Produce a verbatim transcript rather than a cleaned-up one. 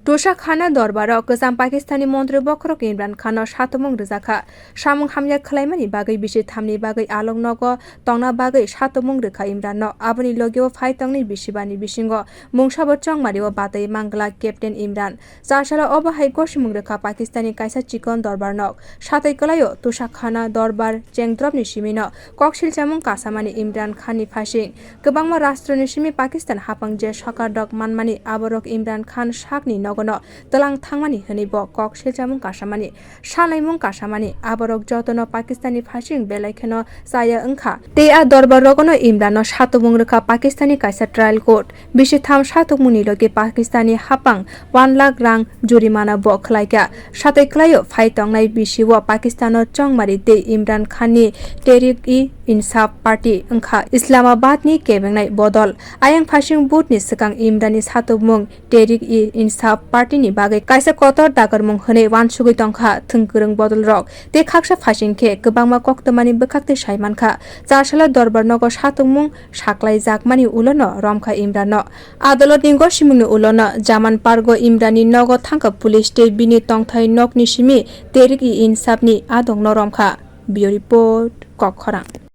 Tusa khana dorbaro kwcham Pakistani montri bokhorok Imran Khanno satokmung rwjakha. Samung hamya khwlaimani bagwi bisi thamni bagwi alok nogo tongna bagwi satokmung rwkha Imranno. Aboni logio phai tongnai bisibani bisingo mungsabo chongmario batwi manglak Captain Imran. Chasalo obo hai gosimung rwkha Pakistani kaisa chikon dorbar nok. Satwi kwlaio Tusa khana dorbar chengdropni simino kok silchamung kasamani Imran Khanni phasing. Kwbangma rastroni simi Pakistan hapang je sokar dok manmani aborok Imran Khan sakni nogono twlang thangmani hwnwi bo kok silchamung kasamani, salaimung kasamani aborok jotono Pakistani phasing belai kheno chaya wngkha. Tei a dorbar rogono Imranno satokmung rwkha Pakistani kaisa trial court. Bisi tham satokmungni logi Pakistani hapang one lakh rang jurimana bo khwlaikha. Satwi kwlaio phai tongnai bisio Pakistano chongmari tei Imran Khanni Tehrik-i-Insaf Party wngkha Islamabadni kebengnai bodol. Ayang phasing budni swkang Imranni satokmung Tehrik-i-Insaf Partyni bagwi kaisa kotor dagarmung hwnwi uansugwi tongkha thwngkwrwng bodolrok. Tei khaksa phasing khe kwbangma koktwmani bwkhaktwi sai mankha. Chasalo dorbar nogo satokmung saklaijakmani ulono romkha Imranno. Adolotni gosimungni ulono Jaman Pargo Imranni nogo thangkha police tei bini tongthai nokni simi Tehrik-i-Insafni adongno romkha. Bureau Report, Kokkhorang.